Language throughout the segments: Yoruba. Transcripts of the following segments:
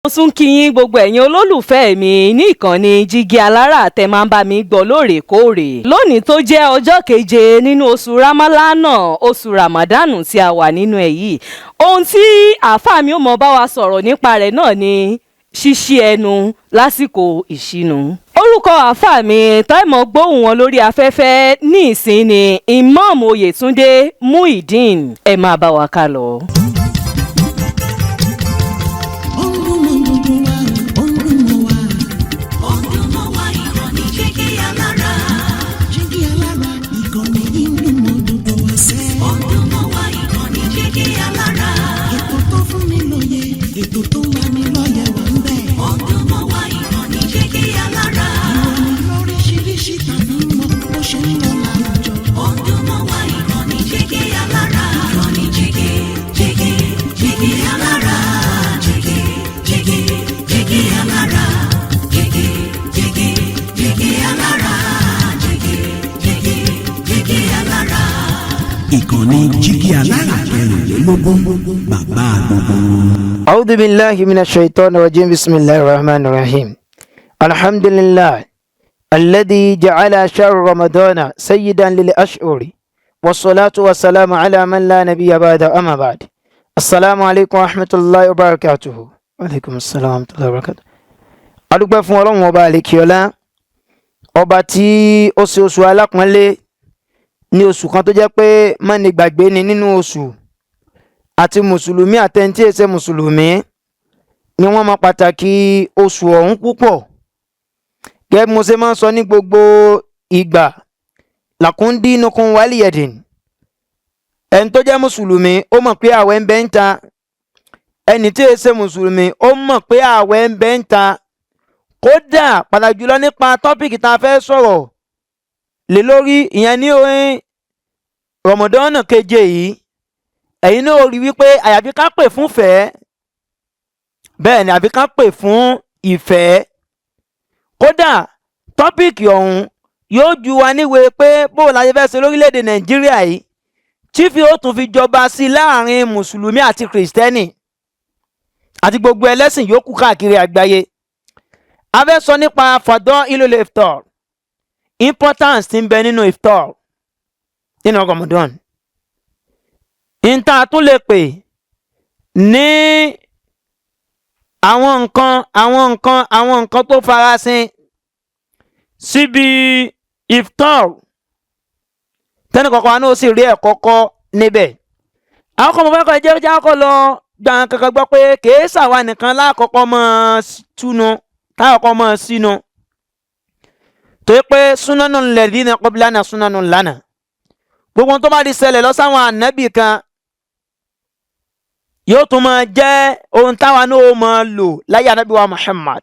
Mo tún kí yín, gbogbo ẹ̀yin olólùfẹ́ mi ní ìkànnì Jígí Alára tẹ́ máa ń bá mi gbọ́ lóòrèkóòrè. Lónìí tó jẹ́ ọjọ́ keje nínú oṣù Ramalánà, oṣù Ramadanu tí a wà nínú ẹ̀ yìí, ohun tí àáfàá mi ò mọ̀ bá wa sọ̀rọ̀ nípa rẹ̀ náà ni ṣíṣí ẹnu lásìkò ìṣínu. Orúkọ àáfàá mi tọ́ìmọ̀ gbóhùn wọn lórí afẹ́fẹ́ ní ìsín ni Imam Oyètúndé Muideen. Ẹ máa bá wa ká lọ. Ó ń dùn mọ́ gbogbo wa, ó ń dùn mọ́ wa. Ó ń dùn mọ́ wa, ìkànnì Jígí Alára. Jígí Alára, ìkànnì yìí ń dùn mọ́ gbogbo wa sẹ́. Ó ń dùn mọ́ wa, ìkànnì Jígí Alára. Ètò tó fún ni lóye, ètò tó ń lani lọ́yẹ̀ wà ń bẹ̀. Ó ń dùn mọ́ wa, ìkànnì Jígí Alára. Ìròyìn lóríṣiríṣi tàbí mọ bó ṣe ń lọ láwùjọ. Ó ń dùn mọ́ wa, ìkànnì Jígí Alára. Ìkànnì Jígí, Jígí, Jígí Alára. Jígí, Jígí, Jígí Alára. Jígí, Jígí, Jígí Alára. Jígí, Jígí, Jígí Alára. Ìkànnì Jígí Alára 24, bàbá gbogbo wọn. أعوذ بالله من الشيطان الرجيم. بسم الله الرحمن الرحيم. الحمد لله الذي جعل شهر رمضان سيدا للأشهر، والصلاة والسلام على من لا نبي بعد. أما بعد، السلام عليكم ورحمة الله وبركاته. وعليكم السلام ورحمة الله وبركاته. A dúpẹ́ fún Ọlọ́run Ọba àlekíọ́lá, ọba tí ó ṣe oṣù alápọ̀nlé ní oṣù kan tó jẹ́ pé mọ́ni gbàgbé ni nínú oṣù. Àti mùsùlùmí àtẹni tí èsè mùsùlùmí ni wọ́n mọ pàtàkì oṣù ọ̀hún púpọ̀. Gẹ́gẹ́ bí mo ṣe máa ń sọ ní gbogbo ìgbà, لكم دينكم ولي دين. Ẹni tó jẹ́ mùsùlùmí, ó mọ̀ pé àwẹ̀ ń bẹ ń ta. Ẹni tí èsè mùsùlùmí, ó mọ̀ pé àwẹ̀ ń bẹ ń ta. Kódà pàtàkì jùlọ nípa topic tá a fẹ́ sọ̀rọ̀ lé lórí, ìyẹn ní orin Rọ̀mọ̀dọ́nà keje yìí, ẹ̀yin náà rí wípé àyàfi ká pè fún ìfẹ́. Bẹ́ẹ̀ ni, àfi ká pè fún ìfẹ́. Kódà topic ọ̀hún yóò ju wa níwèé pé bó la ṣe fẹ́ ṣe lórílẹ̀‐èdè Nàìjíríà yìí tífi ó tún fi jọba sí láàrin mùsùlùmí àti kìrìsìtẹ́nì àti gbogbo ẹlẹ́sìn yòókù káàkiri àgbáyé. A fẹ́ sọ nípa فضائل الإفطار, importance tí ń bẹ nínú iftar nínú Ramadan, ìta tún lè pè ní àwọn nǹkan tó farasin síbi iftar, tẹ́nì kọ̀ọ̀kan wa náà ó sì rí ẹ̀kọ́ kọ́ níbẹ̀. Àwọn kan mo fẹ́ kọ́ ẹ jẹ́ jẹ́ kọ́ lọ gba kankan gbọ́ pé kèé sàwa nìkan lákọ̀ọ́kọ́ mọ́ túnu, tákọ̀ọ́kọ́ mọ́ sínú, torí pé سنن الذين قبلنا سنن لنا. Gbogbo tó bá di ṣẹlẹ̀ lọ sáwọn ànábì kan yóò tún máa jẹ́ ohun táwa náà ó máa lò láyé ànábì wa Muhammad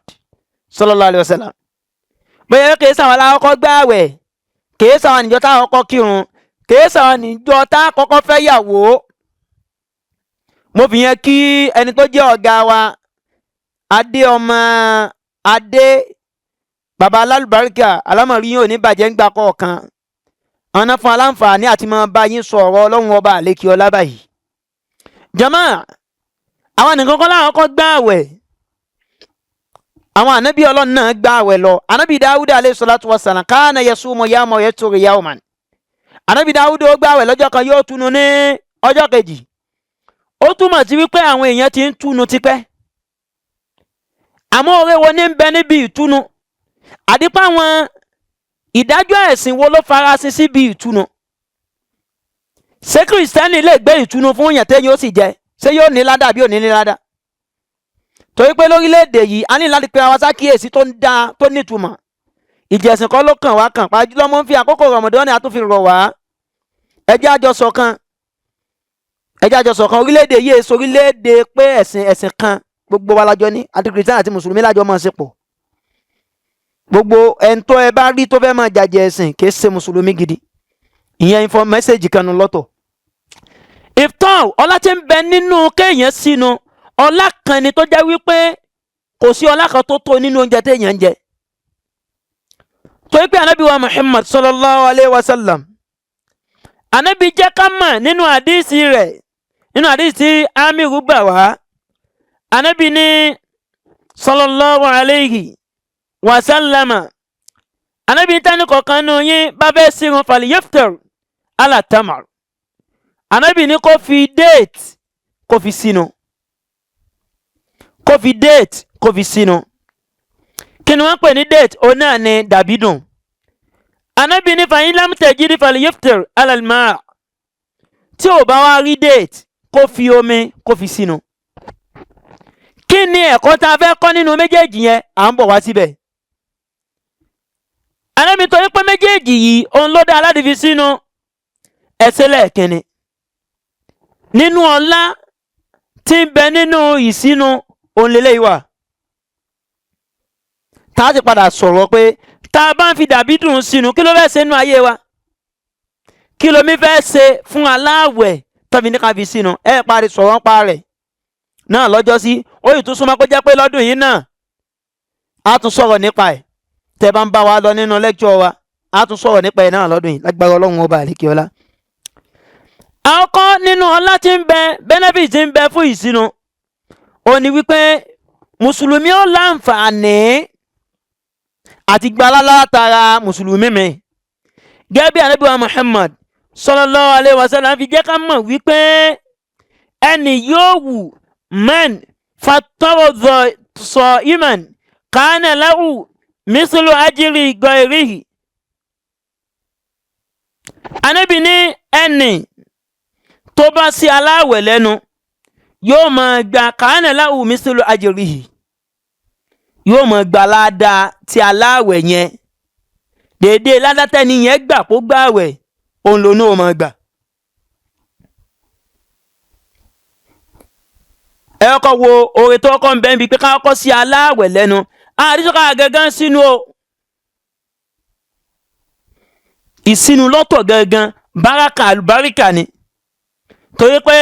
صلى الله عليه وسلم. Bóyá kèé sàwọn alákọ̀ọ́kọ́ gbààwẹ̀, kèé sàwọn níjọ táwọn kọ́kọ́ kírun, kèé sàwọn níjọ tá kọ́kọ́ fẹ́ yàwó. Mo fi yẹn kí ẹni tó jẹ́ ọ̀gá wa, Adé, ọmọ Adé, bàbá alálùbáríkà, alámọ̀rí yín ò ní bàjẹ́ ń gbà kọ̀ọ̀kan. Ọ̀nà fún aláǹfààní àti máa bá yín sọ̀rọ̀ Ọlọ́run Ọba àlékí ọlá báyìí. Jàmá, àwọn nìkan kọ́ láwọn kọ́ gbààwẹ̀. Àwọn ànábì Ọlọ́run náà gbààwẹ̀ lọ. Ànábì Dáúdà عليه الصلاة والسلام كان يصوم يوما ويفطر يوما. Ànábì Dáúdà ó gbààwẹ̀ lọ́jọ́ kan, yóò túnu ní ọjọ́ kejì. Ó túmọ̀ sí wípé àwọn èèyàn ti ń túnu tipẹ́. Àmọ́ oore wo ní ń bẹ níbi ìtúnu? Àdípá àwọn ìdájọ́ ẹ̀sìn wo ló farasin síbi ìtúnu? Ṣé kìrìsìtẹ́nì lè gbé ìtúnu fún yàn téyàn ó sì jẹ? Ṣé yóò ní ládàá bí ò ní ní ládàá? Torí pé lórílẹ̀‐èdè yìí, a ní láti pe àwọn sákìyèsí tó ń dá tó nítumọ̀. Ìjẹ̀sìn kọ́ ló kàn wá kàn pàjùlọ. Mo ń fi àkókò Ramadan a tún fi rọ̀ wá. Ẹ jẹ́ àjọ ṣọ̀kan, ẹ jẹ́ àjọ ṣọ̀kan. Orílẹ̀-èdè yìí èso orílẹ̀-èdè pé ẹ̀sìn kan gbogbo wa lájọ ní, àti kìrìsìtẹ́nì àti mùsùlùmí lájọ máa ṣe pọ̀. Gbogbo ẹni tó ẹ bá rí tó fẹ́ máa jàjẹ́ ẹ̀sìn kì í ṣe mùsùlùmí gidi. Ìyẹn info message kan nu lọ́tọ̀. Iftar, ọlá tí ń bẹ nínú kéèyàn sínú, ọlá kan ni tó jẹ́ wípé kò sí ọlá kan tó tó nínú oúnjẹ téèyàn ń jẹ. Torí pé anabi wa Muhammad صلى الله عليه وسلم, anabi jẹ́ ká mọ̀ nínú àdísì rẹ̀, nínú àdísì tí Amiru gbà wá, anabi ní Sallallahu alayhi wa sallama, anabi tani kọ̀ọ̀kan nù yín bá fẹ́ sírun, falyaftar ala tamar, anabi ní kó fi date kó fi sínú, kó fi date kó fi sínú. Kí ni wọ́n pè ní date? Òun náà ni dàbídùn. Anabi ní fa in lam tajid falyaftar ala al-ma', tí ò bá wá rí date, kó fi omi kó fi sínú. Kí ni ẹ̀kọ́ tá a fẹ́ kọ́ nínú méjèèjì yẹn? À ń bọ̀ wá síbẹ̀. Anabi torí pé méjèèjì yìí, òun ló dá láti fi sínú. Ẹsẹ̀ lẹ́ẹ̀kínní nínú ọlá tí ń bẹ nínú ìsínú, òun lélẹ́yìí wà tá a ti padà sọ̀rọ̀ pé tá a bá ń fi dàbídùn sínú, kí ló fẹ́ ṣe nínú ayé wa? Kí lomi fẹ́ ṣe fún aláàwẹ̀ tọ́bi ní ká fi sínú? Ẹ parí sọ̀rọ̀ ń pa rẹ̀ náà lọ́jọ́ sí. Ó yìí tún súnmọ́ kó jẹ́ pé lọ́dún yìí náà á tún sọ̀rọ̀ nípa ẹ̀. Tẹ́ bá ń bá wa lọ nínú lecture wa, á tún sọ̀rọ̀ nípa ẹ̀ náà lọ́dún yìí lágbára Ọlọ́run Ọba àlékiọlá. Àkọ́kọ́ nínú ọlá tí ń bẹ, benefit tí ń bẹ fún ìsinu, ó ní wípé mùsùlùmí ó láǹfààní àti gbalá látara mùsùlùmí mi, gẹ́gẹ́ bí Ànábì wa Muhammad sallallahu alaihi wasallam fi jẹ́ ká mọ̀ wípé ẹni yóò wù man fattara sa'iman kana lahu mislu ajri ghairihi. Ànábì ní ẹni tó bá sí aláwẹ̀ lẹ́nu yóò máa gba kana lahu mislu ajrihi, yóò máa gba ládàá tí aláwẹ̀ yẹn, déédéé ládàtẹ́ni yẹn gbà kó gbàwẹ̀, òun ló ní ó máa gbà. Ẹ kọ́kọ́ wo oore tó kọ́ ń bẹ́ẹ̀ bíi pé ká kọ́kọ́ sí aláwẹ̀ lẹ́nu, àdìsọ́kà gangan sínú o. Ìsinu lọ́tọ̀ gangan, báràkà àlùbáríkà ni, torí pé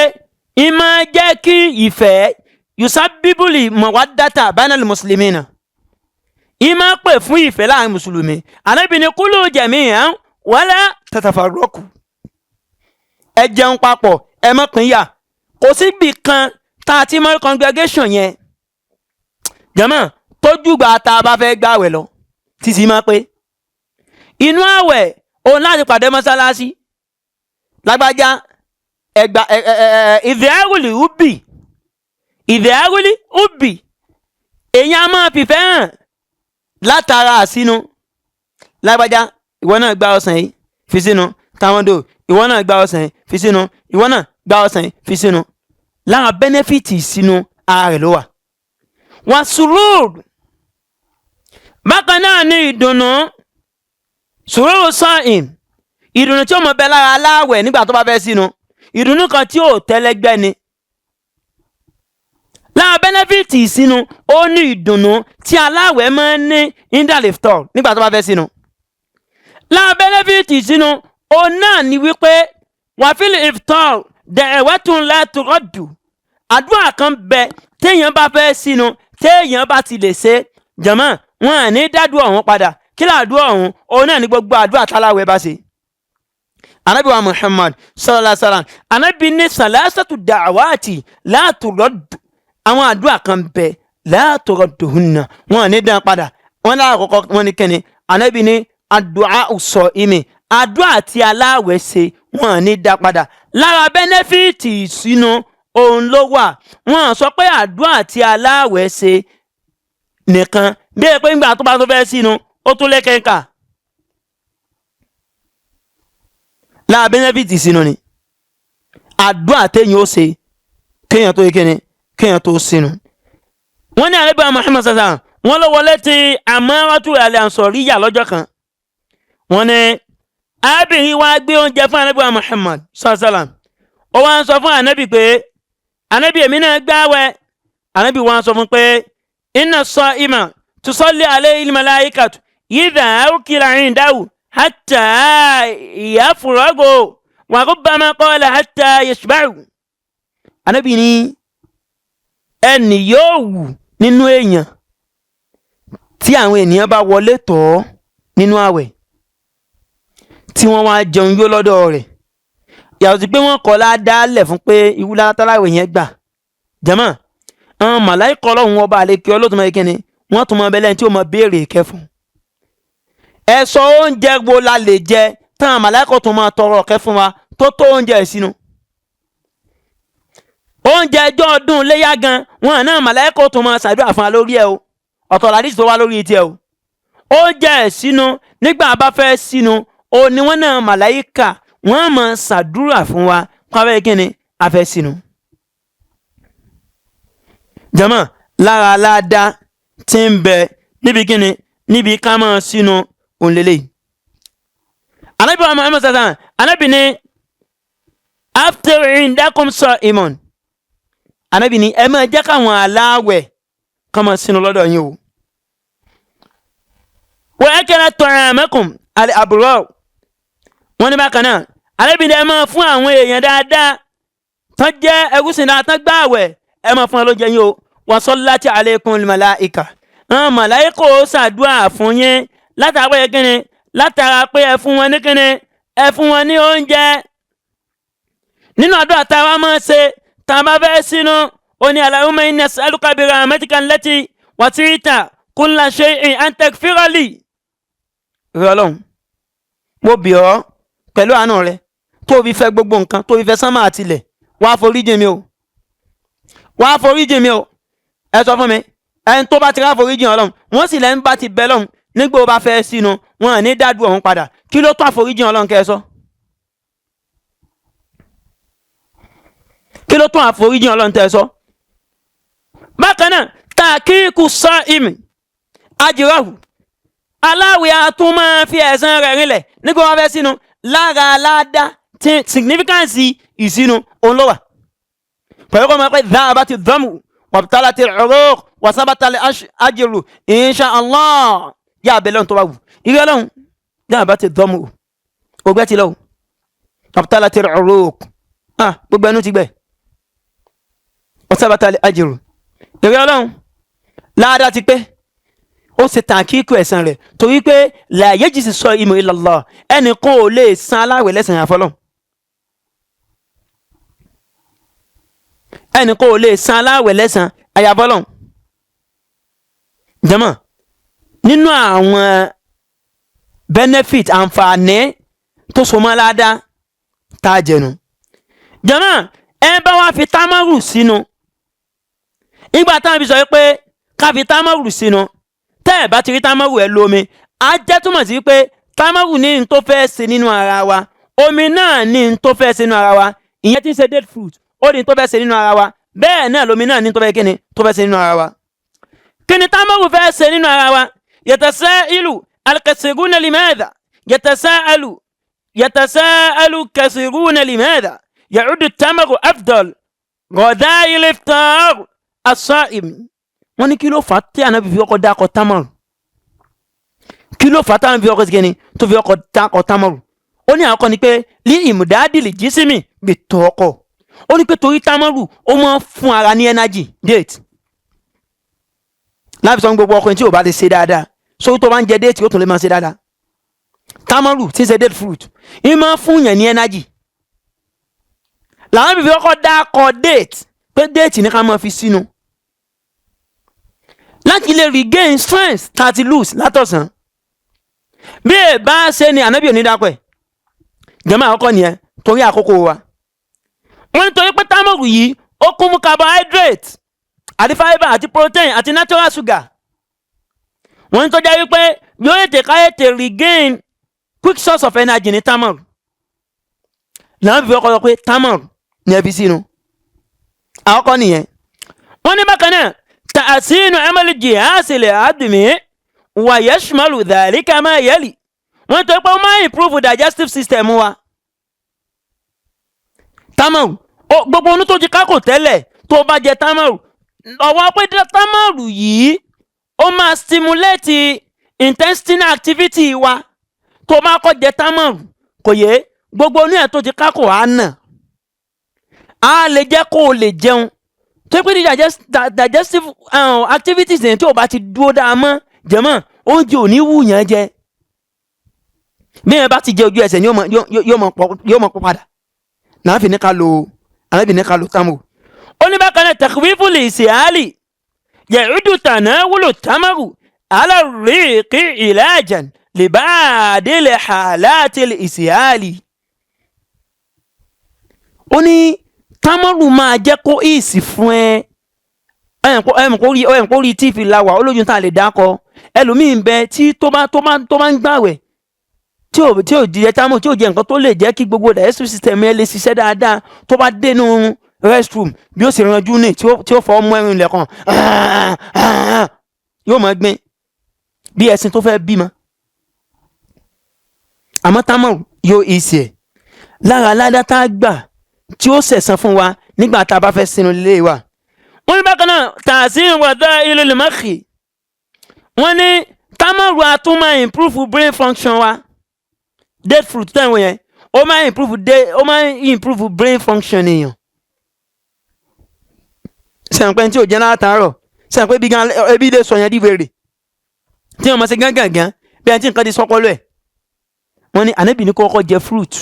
ìmọ̀ jẹ́ kí ìfẹ́ yusabibuli mawaddata bainal muslimina, ìmọ̀ pè fún ìfẹ́ láàrin mùsùlùmí. Ànábì ní kúlù jami'an wala tatafarraqu, ẹ jẹun papọ̀, ẹ má pínyà. Kò síbì kan tá a ti mọ congregation yẹn jẹ́mọ̀ tójúgbà tá a bá fẹ́ gbàwẹ̀ lọ títí máa pé inú àwẹ̀ òun láti pàdé mọ́sálásí lágbájá ẹgbà ẹ ẹ ẹ ìdíárùlì ubì, ìdíárùlì ubì, èyàn á máa fìfẹ́ hàn látara àsínú. Lágbájá, ìwọ náà gba ọsàn yìí fi sínú. Táwọn dò, ìwọ náà gba ọsàn yìí fi sínú. Ìwọ náà gba ọsàn yìí fi sínú. Lára bẹ́nẹ́fìtì ìsínú ara rẹ̀ ló wà. Wà sùúrù bákan náà ní ìdùnnú, sùúrù sọ́ọ̀ìn, ìdùnnú tí ó mọ̀ bẹ lára aláwẹ̀ nígbà tó bá fẹ́ sínú, ìdùnnú kan tí ò tẹ́lẹ́gbẹ́ ni. Lára bẹ́nẹ́fìtì ìsínú, ó ní ìdùnnú tí aláwẹ̀ máa ń ní indaliftol nígbà tó bá fẹ́ sínú. Lára bẹ́nẹ́fìtì ìsínú, ó náà ní wípé wàfíìlì iftol da'watun la turaddu, àdúrà kan bẹ téèyàn bá fẹ́ sínú, téèyàn bá ti lè ṣe jàmá, wọn à ní dádúrà ọ̀hún padà. Kí làdúrà ọ̀hún? Òun náà ní gbogbo àdúrà táláwẹ̀ bá ṣe. Anabi wa Muhammad sallallahu alaihi wasallam, anabi ní salasatu da'awati la turaddu, àwọn àdúrà kan bẹ la turadduhunna, wọn à ní dán padà. Wọn láàkọ́kọ́ wọn ní kẹ́ni? Anabi ní àdúà sọ ìmì, àdúrà tí aláwẹ̀ ṣe, wọn à ní dá padà. Lára bẹ́nẹ́fìtì ìsinu òun ló wà. Wọn sọ pé àdúrà tí aláwẹ̀ ṣe nìkan, bí ẹ pé ńgbà tó bá tó fẹ́ sínú ó tún lékè ńkà. Lára bẹ́nẹ́fìtì ìsinu ni àdúrà téèyàn ó ṣe kéèyàn tó kéne kéèyàn tó sínú. Wọ́n ní àrẹ́bíà Muhammad sasa, wọ́n ló wọlé ti Amaratu al-Ansariya lọ́jọ́ kan. Wọ́n ní arábìnrin wa gbé oúnjẹ fún àrẹ́bíà Muhammad sasa, ó wá ń sọ fún ànábì pé, "Ànábì, èmi náà gbààwẹ̀." Ànábì wa ń sọ fún pé inna as-sa'ima tusalli alayhi al-malaikatu idha ukila indahu hatta yafragu wa rubbama qala hatta yashba'u. Ànábì ní ẹnì yóò wù nínú èèyàn tí àwọn ènìyàn bá wọlé tọ̀ ọ́ nínú àwẹ̀, tí wọ́n wá jẹun yó lọ́dọ̀ rẹ̀, yàtọ̀ sí pé wọ́n kọ́ ládàálẹ̀ fún pé ìwúlá táláwẹ̀ yẹn gbà jẹ́mọ́. Àwọn màláìkọ Ọlọ́run ọba àlekè ọlọ́tún máa kíni wọ́n tún máa bẹ́lẹ̀ tí ó máa béèrè ìkẹ́ fún. Ẹ sọ oúnjẹ wo la lè jẹ táwọn màláìkọ tún máa tọrọ ọ̀kẹ́ fún wa tó tó oúnjẹ ìsinu. Oúnjẹ ẹjọ́ ọdún léyà gan wọn náà màláìkọ tún máa ṣàdúrà fún wa lórí ẹ o. Ọ̀tọ̀ làdísì tó wá lórí tiẹ̀ o. Oúnjẹ ìsinu nígbà bá fẹ́ sinu o ní wọn náà màláìkà wọ́n máa ṣàdúrà fún wa pàbẹ́ kíni a fẹ́ sinu. Jama lára aláda tí ń bẹ níbi kíni níbi ká máa sínú òǹlẹ́lẹ̀. Anabi wa Muhammad sassan anabi ni after indakum sọ imon. Anabi ni ẹ máa jẹ́ káwọn aláwẹ̀ ká máa sínú lọ́dọ̀ yín o. Wa akala ta'amakum al-abrar. Wọ́n ní bákan náà anabi ni ẹ máa fún àwọn èèyàn dáadáa tán jẹ́ ẹrúsìn dáadáa tán gbààwẹ̀ ẹ máa fún ẹ lóúnjẹ yín o. Wa sallati alaykumul malaika. Àwọn màláíkà ó ṣàdúrà fún yín látara pé kíni látara pé ẹ fún wọn ní kíni ẹ fún wọn ní oúnjẹ. Nínú àdúrà tá a wá máa ṣe tá a bá fẹ́ sínú ó ní Allahumma inni as'aluka bi rahmatika allati wasi'ta kulla shay'in an taghfira li. Rẹ Ọlọ́run, mo bì ọ́ pẹ̀lú àánú rẹ tó fi fẹ́ gbogbo nǹkan tó fi fẹ́ sánmà àtilẹ̀ wá foríjì mi o, wá foríjì mi o. Ẹ sọ fún mi ẹni tó bá ti rá foríjì Ọlọ́run wọ́n sì lẹ́nu bá ti bẹ lọ́hùn nígbà ó bá fẹ́ sínú wọn à ní dádú ọ̀hún padà. Kí ló tó àforíjì Ọlọ́run kẹ́ ẹ sọ? Kí ló tó àforíjì Ọlọ́run tẹ́ ẹ sọ? Bákan náà tàkíkù sọ ìmì àjìrọ̀hù aláwẹ̀ a tún máa fi ẹ̀san rẹ̀ rinlẹ̀ nígbà wọn fẹ́ sínú lára aládá tí significance ìsínú òun ló wà. Pẹ̀lú kọ́ máa pẹ́ dáa ti dọ́mù wàbítálà ti rọ̀rọ̀ wàsábàtàlẹ̀ àjèrò insha Allah yá abẹ́lẹ́ ohun tó bá wù. Ìrẹ́ ọlọ́run dáa ti dọ́mù ògbẹ́ ti lọ wàbítálà ti rọ̀rọ̀ gbogbo ẹnu ti gbẹ wàsábàtàlẹ̀ àjèrò. Ìrẹ́ ọlọ́run láàdá ti pé ó ṣe tàkíkù ẹ̀san rẹ̀ torí pé la yajzi saimu illa Allah ẹnìkan ò lè san aláwẹ̀ lẹ́san àfọlọ́. Ẹnìkan ò lè san aláwẹ̀ lẹ́san àyàfọ́lọ́. Jàmá nínú àwọn benefit àǹfààní tó so mọ́ ládàá tá a jẹnu. Jàmá ẹ bá wá fi támárù sínú. Ìgbà táwọn fi sọ pé ká fi támárù sínú tẹ́ ẹ̀ bá ti rí támárù ẹ̀ lómi á jẹ́ túmọ̀ sí pé támárù ní n tó fẹ́ ṣe nínú ara wa, omi náà ní n tó fẹ́ ṣe nínú ara wa, ìyẹn tí ń ṣe date fruit ó ní tó fẹ́ ṣe nínú ara wa, bẹ́ẹ̀ náà lómi náà ní tó fẹ́ kíni tó fẹ́ ṣe nínú ara wa. Kíni támárù fẹ́ ṣe nínú ara wa? Yatasaalu al-kathiruna limadha yatasaalu kathiruna limadha ya'uddu tamaru afdal ghadai al-iftar as-sa'im. Wọ́n ní kí ló fà á tí Ànábì fi ọkọ̀ dákọ̀ támárù? Kí ló fà á tí Ànábì fi ọkọ̀ kíni tó fi ọkọ̀ dákọ̀ támárù? Ó ní àkọ́kọ́ ni pé lí ìmùdádìlì jísímì bì tọ́ ọkọ̀. Ó ní pé torí támárù ó máa ń fún ara ní energy date. Láti sọ gbogbo ọkùnrin tí ò bá lè ṣe dáadáa sórí tó bá ń jẹ déètì ó tún lè máa ṣe dáadáa. Támárù tí ń ṣe date fruit ń máa ń fún yàn ní energy. Làwọn fi ọkọ̀ dákọ̀ date pé déètì ní ká máa fi sínú láti lè regain strength tá a ti lose látọ̀sán. Bí ẹ bá ṣe ni Ànábì òní dákọ̀ ẹ̀. Jàmáà àkọ́kọ́ nìyẹn torí àkókò wa. Wọ́n ní torí pé támọ̀rù yìí ó kún fún carbohydrate àti fibre àti protein àti natural sugar. Wọ́n ní tó jẹ́ wípé yóò ètè ká ètè regain quick source of energy ní támọ̀rù. Làwọn fi ọkọ̀ sọ pé támọ̀rù ní ẹ fi sínú. Àkọ́kọ́ nìyẹn. Wọ́n ní bákan náà tààsínú amali jihasi lè àdùnmí wà yashmalu dhalika ma yali. Wọ́n tó pé ó máa improve digestive system wa. Támọ̀rù gbogbo onú tó ti kákò tẹ́lẹ̀ tó bá jẹ támọ̀rù ọ̀wọ́ pé támọ̀rù yìí ó máa stimulate intestinal activity wa. Tó bá kọ́ jẹ támọ̀rù kò yé gbogbo onú ẹ̀ tó ti kákò á nà á lè jẹ́ kó o lè jẹun. Tó pé ní digestive activities yẹn tí o bá ti dúró dáa mọ́ jẹ̀mọ́ oúnjẹ ò ní wù yẹn jẹ. Bí yẹn bá ti jẹ ojú ẹsẹ̀ ni yóò mọ̀ pọ̀ padà. Náà fi ní ká lo Ànábì ní ká lo támù. Ó ní bákan náà takhwifu lè ṣe àálì yẹ̀rúdù tànà wúlò támárù alárèéké ìlàjàn lè bá àdélẹ̀ àláàtì ìṣìhálì. Ó ní támárù máa jẹ́ kó ìsì fún ẹ. Ẹ̀yìn kó rí tíìfì la wà olójú tá a lè dákọ ẹlòmíì ń bẹ tí tó bá ń gbàwẹ̀ tí ò jẹ támù, tí ò jẹ nǹkan tó lè jẹ́ kí gbogbo digestive system ẹ lè ṣiṣẹ́ dáadáa, tó bá dénú restroom bí ó sì ranjú ní tí ó fọ ọmọ ẹrin lẹ́kàn yóò máa gbin bí ẹṣin tó fẹ́ bímọ. Àmọ́ támù yóò ìsì ẹ̀ lára aládá tá a gbà tí ó ṣẹ̀san fún wa nígbà tá a bá fẹ́ sínú ilé wa. Wọ́n ní bákan náà tààsí wàdá ilé lèmọ́kì. Wọ́n ní támọ̀rù àtún máa improve brain function wa. Date fruit táwọn yẹn ó máa improve ó máa improve brain function èèyàn. Sẹ̀ǹpẹ́ tí ò jẹ́ látàárọ̀, sẹ̀ǹpẹ́ bí gan ebi lè sọ yẹn di wèrè tí wọ́n máa ṣe gángan bí ẹni tí nǹkan ti sọ́kọ́lọ́ ẹ̀. Wọ́n ní Ànábì ní kọ́kọ́ jẹ fruit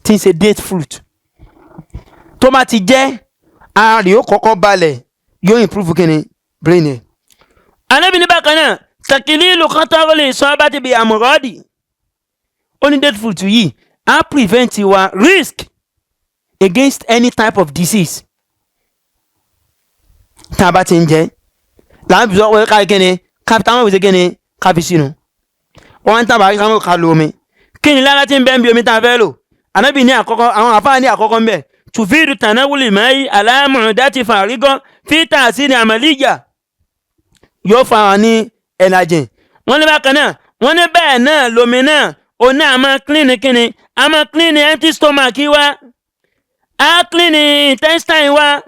tí ń ṣe date fruit, tó bá ti jẹ́ ara rẹ̀ ó kọ́kọ́ balẹ̀, yóò improve kíni brain ẹ̀. Ànábì ní bákan náà takililu kọ́tọ́rọ́ lè sọ bá ti bi àmúrọ́dì. Ó ní date fruit yìí á prevent wa risk against any type of disease tá a bá ti ń jẹ. Làwọn fi sọ pé ká kíni ká fi táwọn fi ṣe kíni ká fi sínú. Wọ́n ń tábà ká ká lo omi. Kí ni lára tí ń bẹ́ ń bi omi tá a fẹ́ lò? Ànábì ní àkọ́kọ́, àwọn àfáà ní àkọ́kọ́ ń bẹ̀. Tùfíìdù tànáwùlì máyì aláàmùdá ti fàrígọ́ fítà sí ní àmàlíjà yóò fa wọn ní ẹ̀làjìn. Wọ́n ní bákan náà, wọ́n ní bẹ́ẹ̀ náà lomi náà òun náà máa clean kíni, a máa clean empty stomach wa, á clean intestine wa,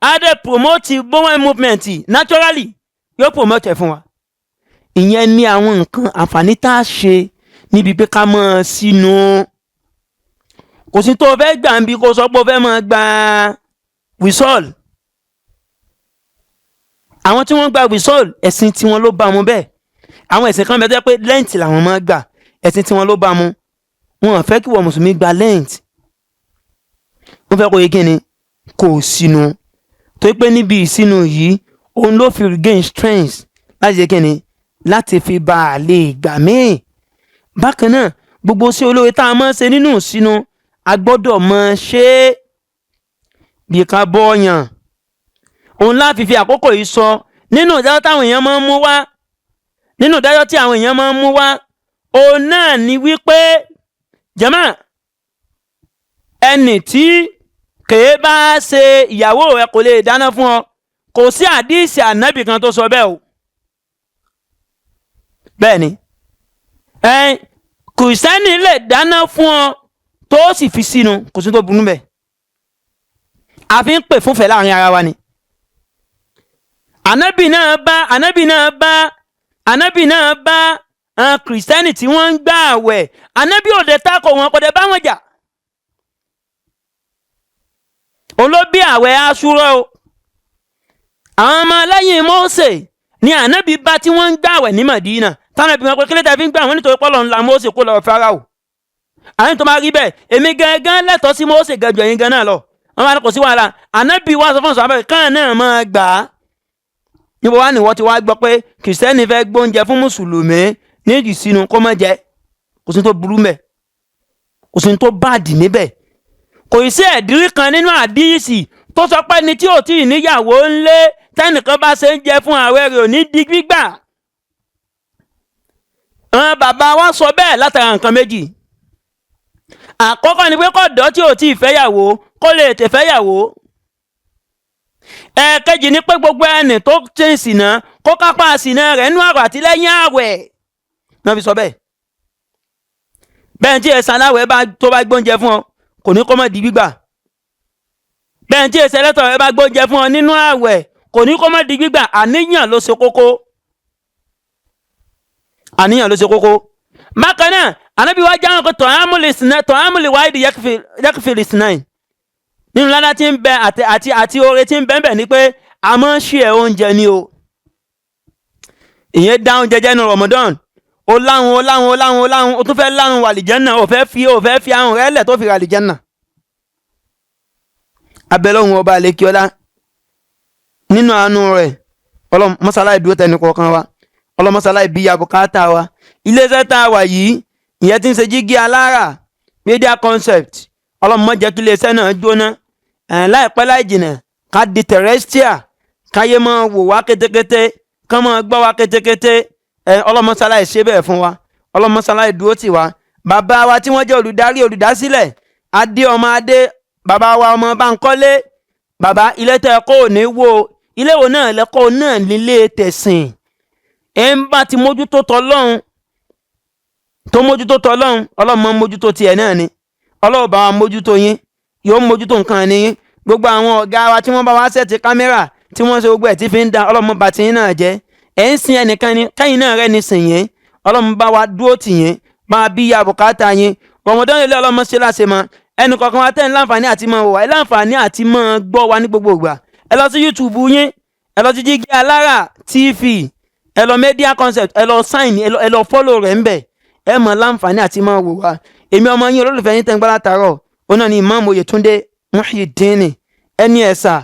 á dẹ̀ promote bowel movement naturally, yóò promote ẹ̀ fún wa. Ìyẹn ní àwọn nǹkan àǹfààní tá a ṣe níbi pé ká máa sínú. Kò sí tó o fẹ́ gbà ń bí kó sọ pé o fẹ́ máa gba wisol. Àwọn tí wọ́n gba wisol, ẹ̀sìn tiwọn ló bá mu bẹ́ẹ̀. Àwọn ẹ̀sìn kan bẹ́ẹ̀ tó jẹ́ pé Lent làwọn máa gbà, ẹ̀sìn tiwọn ló bá mu. Wọn ò fẹ́ kí wọ́n mùsùlùmí gba Lent, wọ́n fẹ́ kó yẹ kíni kò sínú, tó pé níbi ìsínú yìí òun ló fi regain strength láti ṣe kíni láti fi bá a lè gbà míì. Bákan náà gbogbo sí olóore tá a máa ń ṣe nínú ìsínú a gbọ́dọ̀ máa ṣe é bí ká bọ́ọ̀yàn. Òun láti fi àkókò yìí sọ nínú ìdájọ́ táwọn èèyàn máa ń mú wá, nínú ìdájọ́ tí àwọn èèyàn máa ń mú wá, òun náà ni wípé jàmá ẹnì tí kèé bá ṣe ìyàwó rẹ kò lè dáná fún ọ. Kò sí àdíìsì ànábì kan tó sọ bẹ́ẹ̀ o. Bẹ́ẹ̀ ni kìrìsìtẹ́nì lè dáná fún ọ tó sì fi sínú, kò sí tó burú bẹ́ẹ̀. A fi ń pè fúnfẹ́ láàrin ara wa ni. Ànábì náà bá Ànábì náà bá Ànábì náà bá àwọn kìrìsìtẹ́nì tí wọ́n ń gbà àwẹ̀, Ànábì ò dẹ̀ takò wọn, kò dẹ̀ bá wọn jà. Òun ló bí àwẹ̀ Àṣúrà o. Àwọn ọmọ lẹ́yìn Mósè ni Ànábì bá tí wọ́n ń gbà àwẹ̀ ní Màdínà, táwọn ẹbí wọn pé kílẹ̀ tẹ́ fi ń gbà wọ́n nítorí pọ́lọ́ ńlá Mósè kó lọ Fáráò. Àwọn tó máa rí bẹ́ẹ̀, èmi gangan lẹ́tọ̀ọ́ sí Mósè gẹ̀jọ yín gan náà lọ. Wọ́n máa ní kò sí wàhálà. Ànábì wá sọ fún sọ abẹ́ káà náà máa gbà á. Níbo wá ní wọ́n ti wá gbọ́ pé kìrìsìtẹ́nì fẹ́ gbóúnjẹ fún mùsùlùmí ní ìsinu kó má jẹ? Kò sí tó burú mẹ́, kò sí tó báàdì níbẹ̀. Kò sí ẹ̀dírí kan nínú àdíyìsì tó sọ pé ní tí ò tí ì níyàwó ńlé tẹ́nìkan bá ṣe ń jẹ fún ààwẹ̀ rẹ̀ ò ní di gbígbà. Àwọn bàbá wa sọ bẹ́ẹ̀ látara nǹkan méjì. Àkọ́kọ́ ni pé kọ̀dọ̀ tí ò tí ì fẹ́yàwó kó lè tè fẹ́yàwó. Ẹ̀ẹ̀kejì ni pé gbogbo ẹni tó ṣe ń ṣìnà kó kápá ṣìnà rẹ̀ nínú àwẹ̀ àti lẹ́yìn àwẹ̀. Wọ́n fi sọ bẹ́ẹ̀. Bẹ́ẹ̀ tí ẹ̀sán aláwẹ̀ bá tó bá gbóúnjẹ fún ọ kò ní kó má di gbígbà. Bẹ́ẹ̀ tí ẹ̀sán ẹlẹ́tọ̀ rẹ bá gbóúnjẹ fún ọ nínú àwẹ̀ kò ní kó má di gbígbà. Àníyàn ló ṣe kókó. Àníyàn ló ṣe kókó. Bákan náà Ànábì wa jáwọ́ pé tọ́hámùlì wáìdì yẹ́kìfìlì sinai. Nínú ládá tí ń bẹ àti àti oore tí ń bẹ ń bẹ ni pé a máa ń ṣe ẹ̀ oúnjẹ ni o. Ìyẹn dá oúnjẹ jẹ́ nínú Ramadan. Ó láhùn ó láhùn ó láhùn ó láhùn ó tún fẹ́ láhùn wàlìjẹ́nà, ó fẹ́ fi ahùn rẹ̀ lẹ̀ tó fi ràlìjẹ́nà. Abẹ́lọ́hùn ọba àlekíọ́lá Nínú àánú rẹ̀, Ọlọ́run mọ́sálá ìdúró tẹnu kọ̀ọ̀kan wa. Ọlọ́run mọ́sálá ìbí àbùkátà wa. Iléeṣẹ́ tá a wà yìí, ìyẹn tí ń ṣe Jígí Alára Media Concept, Ọlọ́run má jẹ́ kí iléeṣẹ́ náà jóná. Láìpẹ́ láì jìnà, ká di terrestrial, káyé máa wò wá kétékété, ká máa gbọ́ wá kétékété. Ọlọ́run mọ́sálá ìṣe bẹ́ẹ̀ fún wa. Ọlọ́run mọ́sálá ìdúró tì wá. Bàbá wa tí wọ́n jẹ́ olùdarí, olùdásílẹ̀, Adé ọmọ Adé, bàbá wa ọmọ Bánkọ́lé, bàbá, ilé tẹ́ ẹ kọ́ ò ní wó. Ilé wo náà lẹ́kọ́ náà? Nílé tẹ̀sìn. Ẹ̀ ń bá ti mójútó tọlọ́run, tó mójútó tọlọ́run, Ọlọ́run máa ń mójútó tiẹ̀ náà ni. Ọlọ́run bá wa mójútó yín, yóò mójútó nǹkan ní yín. Gbogbo àwọn ọ̀gá wa tí wọ́n bá wa set camera, tí wọ́n ṣe gbogbo ẹ̀ tí fi ń da, Ọlọ́run bá ti yín náà jẹ́. Ẹ̀ ń sin ẹnìkan ni, kẹ́yìn náà rẹ́ ni sìn yín. Ọlọ́run bá wa dúró tì yín, bá a bí ya bùkátà yín. Ramadan ilé, Ọlọ́run ṣe láṣẹ mọ́ ẹnì kọ̀ọ̀kan wa. Tẹ́ ń láǹfààní àti máa wò wá, ẹ láǹfààní àti máa gbọ́ wa ní gbogbo ìgbà. Ẹ lọ sí YouTube yín, ẹ lọ sí Jígí Alára TV, ẹ lọ Media Concept, ẹ lọ sign, ẹ lọ follow rẹ̀ ńbẹ̀. Ẹ mọ̀ láǹfààní àti máa wò wá. Èmi ọmọ yín, olólùfẹ́ yín, tẹ́ ń gbọ́ látàárọ̀, ó náà ní Imam Oyètúndé Muhyiddin ẹni ẹ̀sà.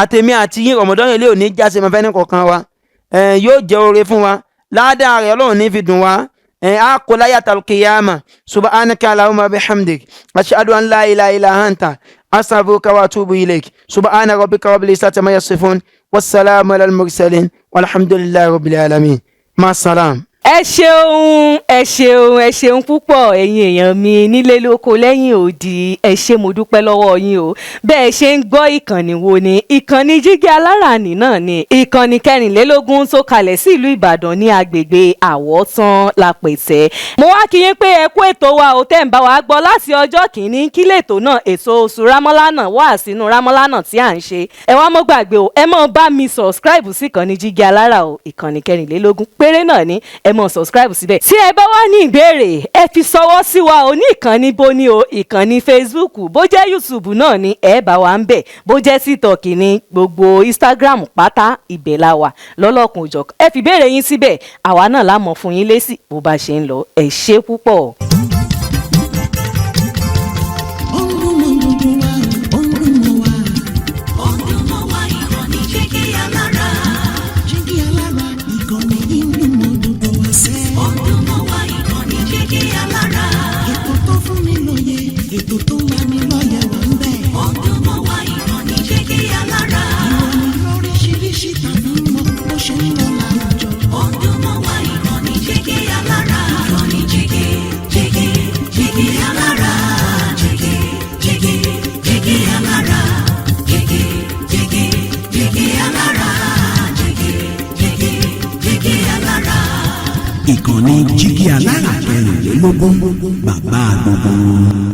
Àtèmi àti yín, Ramadan ilé òní jáse mọ́fẹ́ ní kọ̀ọ̀kan wa. Yóò jẹ́ oore fún wa, ládàá rẹ̀ Ọlọ́run ní fi dùn wá. A kò láyà talqiyama. Subhanaka allahumma bihamdik, ashhadu an la ilaha illa anta, astaghfiruka wa atubu ilayk. Subhana rabbika rabbil izzati amma yasifun, wassalamu alal mursalin, walhamdulillahi rabbil alamin. Ma salam. Ẹ ṣeun, ẹ ṣeun, ẹ ṣeun púpọ̀, ẹ̀yin èèyàn mi nílé lóko lẹ́yìn òdì. Ẹ ṣé, mo dúpẹ́ lọ́wọ́ yín o. Bẹ́ẹ̀ ṣe ń gbọ́ ìkànnì wo ni? Ìkànnì Jígí Alárànì náà ni, ìkànnì 24 tó kalẹ̀ sí ìlú Ìbàdàn ní agbègbè Àwọ̀tán Lápẹ̀tẹ̀. Mo wá kí yín pé ẹ kú ètò wa ò tẹ́ ń bá wa gbọ́ láti ọjọ́ kìíní. Kí lètò náà, ètò oṣù Rámọ́lánà wà sínú Rámọ́lánà tí à ń ṣe. Ẹ wá mọ́ gbàgbé o, ẹ mọ́ bá mi subscribe sí ìkànnì Jígí Alára o. Ìkànnì 24 péré náà ni, ẹ mọ́ subscribe síbẹ̀. Tí ẹ bá wá ní ìbéèrè, ẹ fi ṣọwọ́ sí wa o ní ìkànnì bóní o, ìkànnì Facebook, bó jẹ́ YouTube náà ni, ẹ bá wa ń bẹ̀, bó jẹ́ TikTok ní, gbogbo Instagram pátá, ibẹ̀ la wà lọ́lọ́kun òjọ̀kan. Ẹ fi ìbéèrè yín síbẹ̀, àwa náà la mọ̀ fún yín lésì bó bá ṣe ń lọ. Ẹ ṣé púpọ̀. Ó ń dùn mọ́ gbogbo wa, ó ń dùn mọ́ wa. Ó ń dùn mọ́ wa, ìkànnì Jígí Alára. Jígí Alára, ìkànnì yìí ń dùn mọ́ gbogbo wa sẹ́. Ó ń dùn mọ́ wa, ìkànnì Jígí Alára. Ètò tó fún ni lóye, ètò tó ń lani lọ́yẹ̀ wà ń bẹ̀. Ó ń dùn mọ́ wa, ìkànnì Jígí Alára. Ìròyìn lóríṣiríṣi tàbí mọ́ bó ṣe ń lọ láwùjọ. Ó ń dùn mọ́ wa, ìkànnì Jígí Alára. Ìkànnì Jígí, Jígí, Jígí Alára. Jígí, Jígí, Jígí Alára. Jígí, Jígí, Jígí Alára. Jígí, Jígí, Jígí Alára. Ìkànnì Jígí Alára 24, bàbá gbogbo wọn.